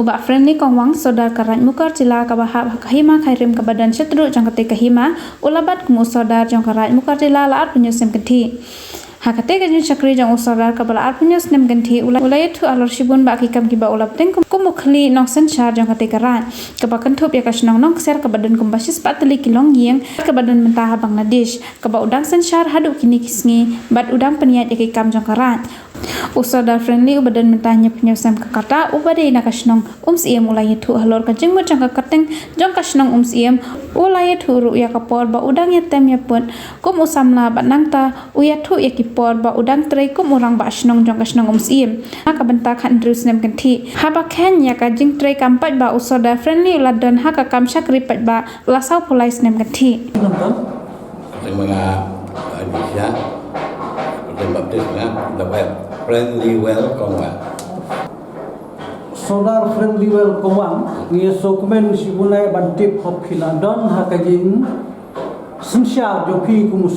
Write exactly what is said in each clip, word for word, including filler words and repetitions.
U Bah Friendly Kongwang, Sordar ka Raid Mukartila kaba hap ha ka hima Khyrim kaba don shatduh jong katei ka hima, u la bat kum u Sordar jong ka Raid Mukartila la arphew snem kynthih. Ha katei ka jingshakri jong u Sordar kaba la arphew snem kynthih, u la, u la ïathuh halor shibun bah ki kam kiba u la bteng kum, kum u khlieh nongsynshar jong katei ka raid, kaba kynthup ïa ka shnong Nongkser kaba don kumba shispah tylli ki longïing kaba don mynta ha Bangladesh, kaba u dang synshar haduh kine ki sngi bad u dang pynïaid ïa ki kam jong ka raid. U Sordar Friendly uba don mynta hynñiewphew snem ka rta, uba dei na ka shnong Umsyiem, u la ïathuh halor ka jingmut jong ka kyrteng jong ka shnong Umsyiem. U la ïathuh ruh ïa ka por ba u dang ïatem ïaput kum u samla bad nangta u ïathuh ïa ki por ba u dang trei kum u rangbah shnong jong ka shnong Umsyiem ha ka bynta khathynriew snem kynthih. Haba khein ïa ka jingtrei kam paidbah, u Sordar Friendly u la don ha ka kam shakri paidbah la sawphew lai snem kynthih. Kyrteng ma nga, Aisha. Kyrteng baptis ma nga, da Friendly Well Kongwang. Sordar Friendly Well Kongwang, ngi sngewkmen shibun eh ban tip ba phi la don ha ka jingsynshar jong phi kum u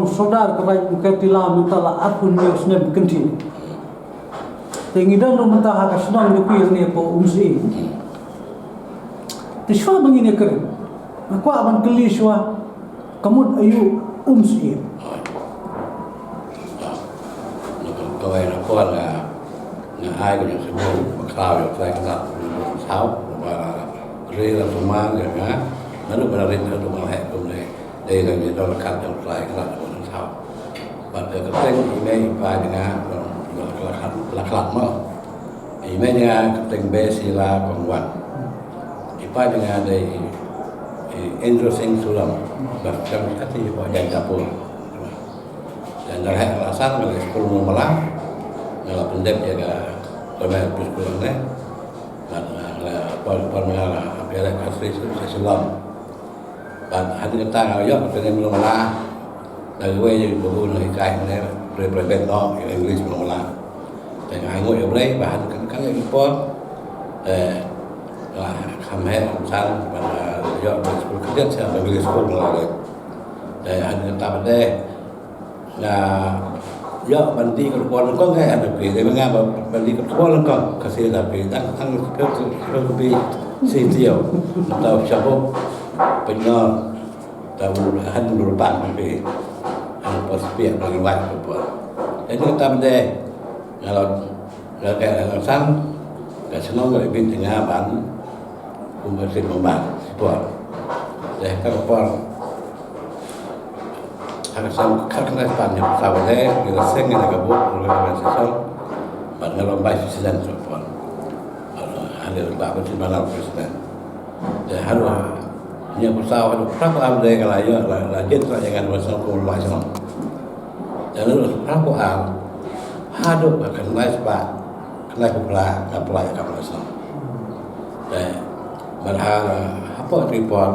sordar ka Raid Mukartila mynta la arphew snem kynthih. Te ngi don ruh mynta ha ka shnong jong phi hangne hapoh Umsyiem. Te shuwa ba ngin ïakren, nga kwah ban kylli shuwa, ka mut aïu Umsyiem? Kawei na ka por nga, nga ai ka jingsngew bakhlaiñ ïa U Trai Kynrad Nongsaw, ba la ri la sumar ïa nga, naduh ba la ri la sumar heh kumne, dei na ngi don la kat ïa U Trai Kynrad Nongsaw. Bad ka kyrteng i mei i pa jong nga, la khlad, la khlad mo. I mei jong nga kyrteng Besila Kongwang. I pa jong nga dei i, i Indra Singh Sulam. Ba kyrteng kati i pa jong Japur. Te nga la heh la san, nga la skul Mawlamala. Nga la pyndep ïa ka primary school hangne. Bad nga la, por, por nga la, nga la ka sri, sri, sri Shillong. Bad hadien kata nga ïoh ka training Mawlamala. Da kawei jong ki babu nonghikai hangne, pri-, private noh, ïa English Mawlamala. Te nga ainguh ïa U Blei, bad hadien kata ka por, eh, nga kham heh, kham san, bad nga ïoh ka skul khyndiat sha Bengali School Mawlamala. Te hadien kata pat de, nga ïoh ban dih ka por nyngkong eh, ha Nongkri. Dei ma nga ba, ban dih ka por nyngkong, ka shisha ha Nongkri. Tang, tang siphew, siphew kpi, shisha. Tau shabok, peñor, tau han dul pan kpi. Han pas piak ban wai ka por. Jadi kata benda, kalau, kalau ka, kalau sang, ka shnong ka bit nga ban, kumba siphew ban, sipor. Dei ka por. Ha ka snem khatkhyndai spah hynñiewphew saw, ngi la seng ïa ka board organization bad nga long vice president sha ka por. Hangne u Bah Benson Malar president. Te haduh hynñiewphew saw haduh phra phew ar de nga la ïoh, la, la jied ïa nga ban seng kum u Vice President. Te naduh phra phew ar haduh ka khyndai spah khyndai phew phra nga apply ïa ka Vice President. Te bad ha, hapoh ka por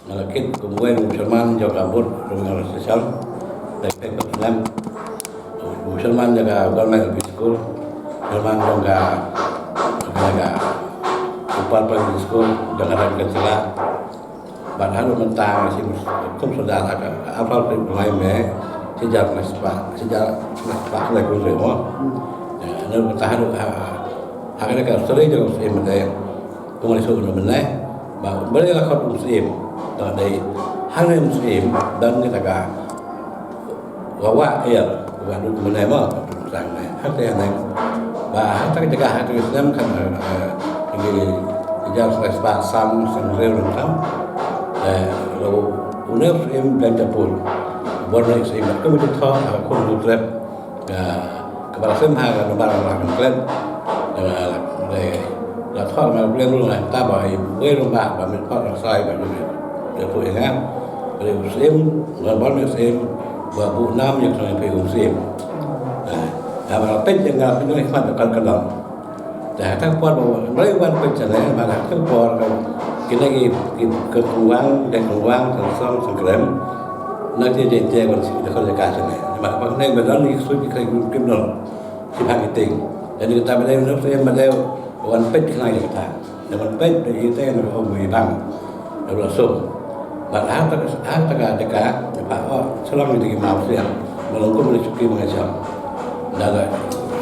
nga la kit kum uwei u chairman jong ka board, jong ka association. Te peit ka snem u chairman jong ka Government L P School, chairman jong ka, ka, ka Upper Primary School jong ka Raid Mukartila. Bad haduh mynta nga shim kum sordar ha ka, ha ka Upper Primary, shi hajar khyndai spah, shi hajar khyndai spah khyndai phew hynriew mo. Ïa, naduh mynta haduh ha, ha kane ka sori jong u Syiem mynta. Kumba la shu ong mynne ba U Blei la khot u Syiem. Te dei hangne U Syiem don kata ka wah wah ïa, wah duk mynne mo, duk sang ne. Hangta hangne. Ba hangta ka jaka hangta ka snem kan, eh, ngi ïa sngewbha san, san hynriew lyngkha. Eh, la une U Syiem Blantyapur. Bor ne U Syiem kumba jingthoh, eh, kum u trep. Ka, kaba la shem ha ka nombar ba la klet. Ka, ka, la thoh ma U Blei ruh nga, ta ba i wei ruh ba, ba mih thoh la sai ba mih. Ïa phi ïa nga. Ba U Syiem, nga ban U Syiem, ba buh nam ïa ka shnong phi U Syiem. Ha, ha ba la peit ïa nga, phi ïa khmat ka, ka dang. Te ha kata ka por ba U Blei u wan peit shane, ba ha kata ka por ka, kine ki, ki, ki Kongwang, ki Kongwang, Seng Song, Seng Krem. Na ki jingïadei ban shu dei ka shane. Ba, ba kane ba don ki ksuid ki khlem, khlem don. Shi bha ki tieng. Te kata ba dei, u Syiem ba dei u wan peit khnang ïa kata. Te wan peit ba ïa kata, u ong ba ïa bang. Te u la sum. Bad ha kata, ha kata ka jaka, te ba, oh, sha long ïa ki mawsiang. Ba long kum ïa ki shuki ba nga shong. Da la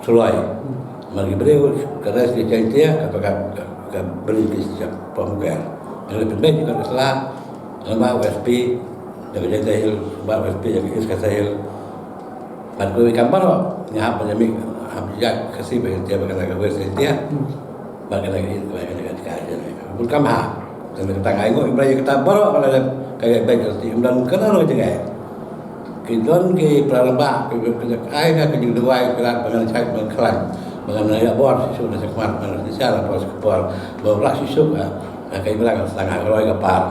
Suloi. Mar ki briew ka rest ki Jaiñtia ka ka ka bri ki sha Pamuker. Ngi la pynbeit ka sla lem bad u S P da ka Jaiñtia Hills bad u S P da ka East Khasi Hills. Bad kiwei kam baroh ngi hap ban ïamih hap ïa ka Khasi bad Jaiñtia bad kata ka West Jaiñtia. Bad kata ka East bad kata ka Khasi. Kam ha. Tang kata ngai ngo, ba ïa kata baroh ka la dep ka ïa bad ka ti, ym don kano kano jingeh. Ki don ki para rangbah ki, ki, ki ai ka, ka jingduwai, ki lad ba ngan shait, ba ngan khlaiñ, ba ngan ïa bor shisha na shakhmat, ba ngan shisha na por sha ka por, ba ngan rah shisha ka, ka, ka imlang ka sdang ha ka roi ka par,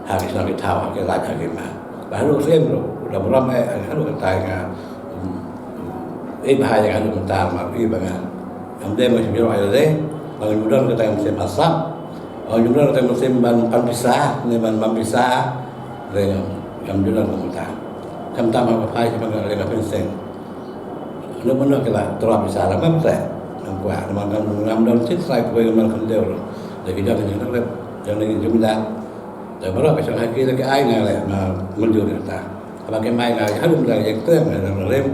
ha ki shnong ki thaw, ha ki raid, ha ki hima. Ba haduh sien ruh u da burom eh, haduh katai nga, um, eh, ba ha ïa haduh mynta ma phi ba nga. Ngam dei ma shu ïoh ïa lade, ba ngan ju don kata ngam shem ha sap, ba ngan ju don kata ngam shem ban pan pisa, ne ban pam pisa, ne ngam, ngam ju don kumta. Khamtam ha ka phai sha ban ka leng ka pynshong. Lok mano ki la tyrwa pisa la ngam teh. Ngam kwah, ngam, ngam, ngam don shisha kawei ka man khyndew ruh. Da ki don ki jingdon rep, don ki jingdon. Da baroh ka shong ha ki da ki ai nga leh, nga mynjur ïa kata. Haba ki ai nga, haduh mynta ïa kata nga dang rem.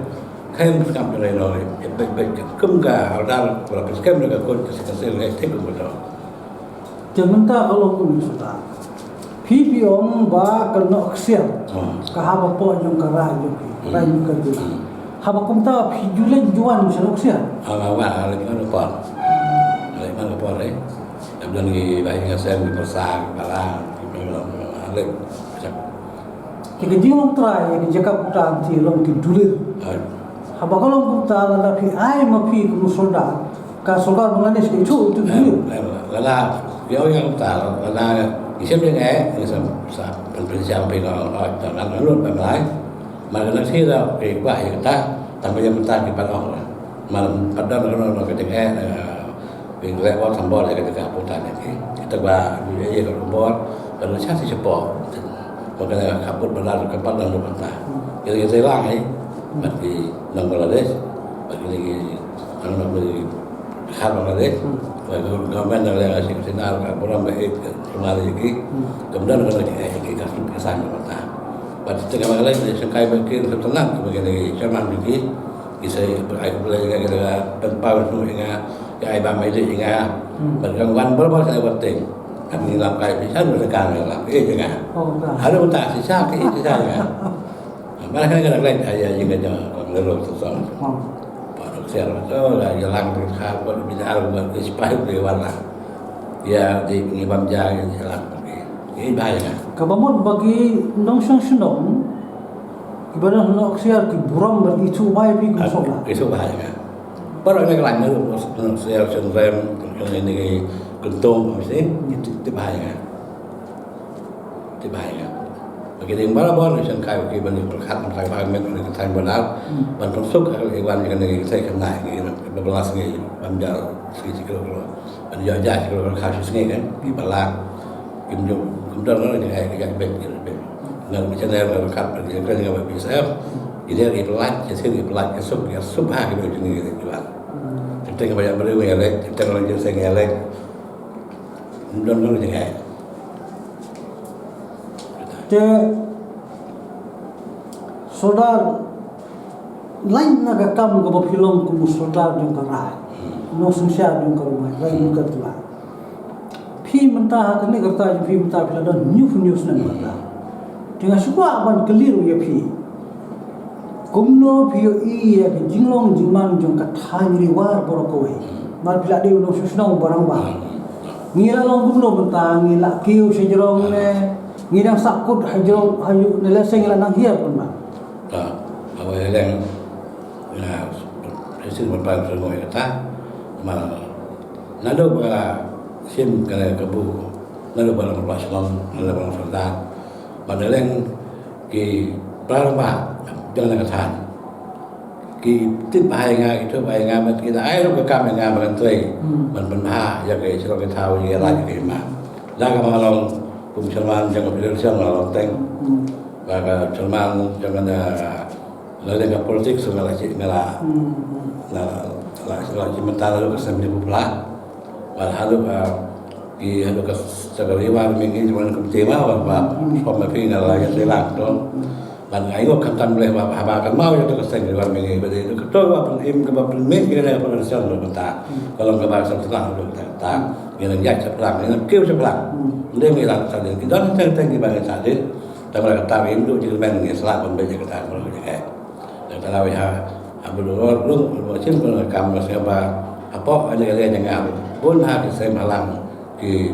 Khlem skhem ïa lei lei. Beit beit kum ka order, ba la pynskhem da ka kot ka sik ka sil, nga thik kumta. Te mynta ka long kum shuh ta. Phi phi ong ba ka Nohksiar. Hmm. Ka hap hapoh jong ka rai jong phi. Hmm. Rai jong ka jylla. Hmm. Haba kumta phi ju leit ju wan sha Nohksiar. Ah, nga wan, nga leit man ka por. Nga leit man ka por, eh. Nga don ki ba ïa nga seng, ki pyrsa, ki balang, ki balang, nga leit. Te ka jinglong trai ïa ka jaka puta nti long ki dulir. Ah. Haba ka long kumta lada phi ai ma phi kum u soldar. Ka sorkar Bangladesh ka ithuh ïa ki dulir. Eh, eh, lada ïa ïa kumta lada ngi shem jingeh ngi sa sa pynpynshai phi nga ong oi ta ngan lut ba ngai. Mar ka nang shisha ki kwah ïa kata tang ba ïa mynta ki pan ong. Mar pat don ka nong ka jingeh. Phi leh bor sambor ïa ka jaka puta ne ki. Kita ba ïa ka bor ka nang shisha shapoh. Ba ka ka put ba lar ka pat don mynta. Kita kita lang ai. Bad ki nong Bangladesh. Bad ki nong Bangladesh. Khar Bangladesh. Bad ki government dang leh ka sik sinar ka burom ka eit ka semar ïa ki. Kemudian ka leh ki ka sik ka san mynta. Bad kita ka Bangladesh sengkai ba ki ka tenang ka ba ki lagi chairman ki. Ki sa ai ka lagi ka pynpaw semua ïa nga. Ka ai ba mai dei nga. Hmm. Bad ka wan barbar ka ai ba teng. Kan ngi lam kai pisa ngi tekan ngi lam. Ka ïeit nga. Oh, ka. Haduh mynta shisha ka ïeit shisha nga. Mana kan ka lagi ai ai nga jong ngi lo tu song. Hmm. Ba dok siar tu la jalan tu kha ba bi ar ba ki sipai bi wan la. Ïa di ngi bam ja ngi jalan. Ïeit ba nga. Kaba mut ba ki nongshong shnong. Kiba don ha Nohksiar ki burom bad ki ithuh ba ïa phi kum u soldar. Ki ithuh ba ïa nga. Baroh ngi khlaiñ na ruh Nohksiar Shnong Rem, Shnong Rem, Kyntung, mesti ithuh ba ïa nga. Ithuh ba ïa nga. Ba ki dei barabor ngi shongkai ba ki ban ïa pyrkhat ban trai ba met ban ïa kynthai ba nar. Hmm. Ban pynsuk ha ka wan ïa kane ka ksai khynnah ngi ba belas ngi ban jar sngi shi kilo kilo. Ban ïa jar shi kilo kilo kha shi sngi kan. Ki ba la. Kim jong, kim don nang jingeh, ka jingeh beit, ka jingeh beit. Nang channel nang kat, ka jingeh ka jingeh beit, B S F. Ki der ki pelat, ki sir ki pelat, ki suk, ki suk ha ki beit jingeh ki pelat. Kita ka banyak beri ngi lek, kita ka jingeh ngi lek. Kim don nang jingeh. Te Sordar, lain na ka kam kaba phi long kum u sordar jong ka rai. Nongsynshar jong ka rai, rai jong ka tla. Phi mynta ha kane ka rta jong phi mynta phi la don hynñiew phew hynñiew snem mynta. Te nga shu kwah ban kylli ruh ïa phi. Kumno phi ïohi ïa ka jinglong jingman jong ka thaiñ Ri War baroh kawei. Namar phi la dei u nongshong shnong uba rangbah. Ngi la long kumno mynta, ngi la kiew sha jrong ne, ngi dang sah kut ha jrong, ha ju, ne lehse ngi la nang hiar pynban. Ka, kaba ïaleng, nga shisien ban pan sngewbha ïa kata, ma, naduh ba shim kane ka buh, naduh ba long ba shnong, naduh ba long sordar, ba ïaleng ki para ba jong ka thaiñ. Ki tip bha ïa nga, ki tip bha ïa nga, bad ki da ai ruh ka kam ïa nga ban trei, hmm, ban pynbha ïa ka shnong ka thaw, ïa ka raid, ïa ka hima. Da kaba nga long kum chairman jong ka federation nga long teng. Hmm. Ba ka chairman jong ka, nga leh ka politics nga la shu, nga la, hmm, nga la, la shu mynta la ka snem hynñiew phew phra. Bad haduh ka, ki haduh ka Seng Ri War Mingi jong ka committee ma, ba, ba, hmm, form ma phi nga la ïa seng lang tu. Bad nga ïoh khamtam leh ba, haba kynmaw ïa tu ka Seng Ri War Mingi, ba dei tu ka, tu ba pynim, kaba pynim ki leh pynlong seng tu mynta. Ka long kaba seng tu lang tu mynta. Ngi nang ïaid shaphrang, ngi nang kiew shaphrang. Ngi nang ïaid shaphrang, ki don teng teng kiba ngi shah leh. Tang ba kata ngi ïoh jingkmen ngi sla ban beh ïa kata ka long jingkmen. Nangta la wei ha, ha Buluor, Buluor, Buluor, Chin, Buluor, kam, Buluor, Singapore, hapoh, ane ka liang jong nga, bun ha, ki sem halang, ki,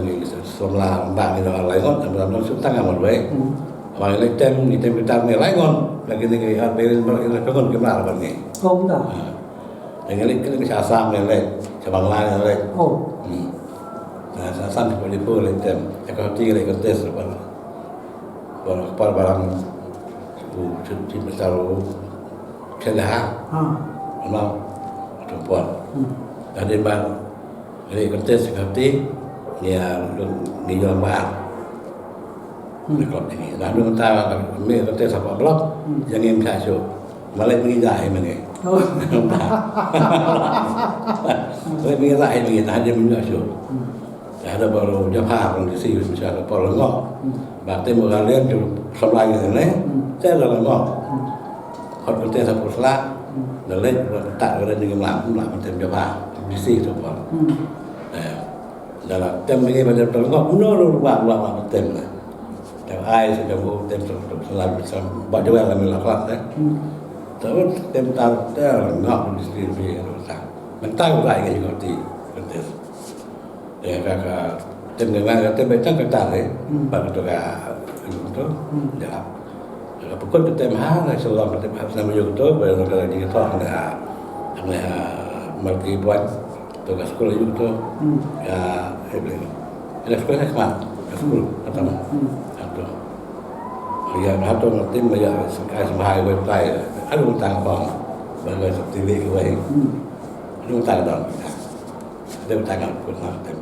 ngi samla ba ngi da lai ngut, samla ngut shu tang marwei. Hmm. Ba ngi leit tem, ngi tem kita ngi lai ngut. Lagi ngi ar berin ba ngi lai ngut ki mla ba ngi. Oh, kumta. Ha. Ngi leit, ngi leit sha Assam ngi leit, sha Bangla ngi leit. Oh. Hmm. Na sha Assam sha Manipur leit tem. Sha Guwahati leit contest ba. Ba, ba, ba, u, u, u, u, Ha. Ano, tu por. Hmm. Tadi ba, jadi contest sha Guwahati, ngi, ngi ïoh ba. Hmm. Ngi klop ngi. Dah ngi mynta, ngi contest hapoh block, Hmm. ïa ngi ym shah shuh. Malai ngi jah hi ma ngi. Oh. Malai ngi jah hi ma ngi, dah ngi ym shah shuh. Hmm. Dah da baroh jabha pang di si, ym shah da por ngok. Hmm. Ba te mo galian tu samlai ngi ne, Hmm. te da ngok. Hmm. Hot contest hapoh sla, Hmm. da leit, da tak, da ding lam, lam tem jabha, di si tu por. Hmm. Eh, da la tem ngi ba da ngok, no, no, ba, ba, ba, tem na. Tem ai, sa da bu, tem sa, sa, sa, sa, ba jawel la mi la klak, eh. Hmm. Terus tem tar, tem ngok, di si, di si, sa. Mentang ba ngi ngi ti, contest. Ïa ka, ka, tem nga, nga, tem ba tang ka tar, eh. Hmm. Ba ka tu ka, tu. Hmm. Ïa. Ka pukul ka tem ha, nga shu long ka tem ha, snem yu tu, ba ka di ka thok nga, nga, multi point. Tu ka skul yu tu. Hmm. Ïa, eh, beli. Ïa, skul ha khmat. Ka skul, Hmm. kata. Hmm. Atu. Ïa, ha tu nga tem ïa, ai sembahai wei tai. Aduh, tang apa. Ba ka sep tili wei. Hmm. Aduh, tang don. Aduh, tang apa, tem.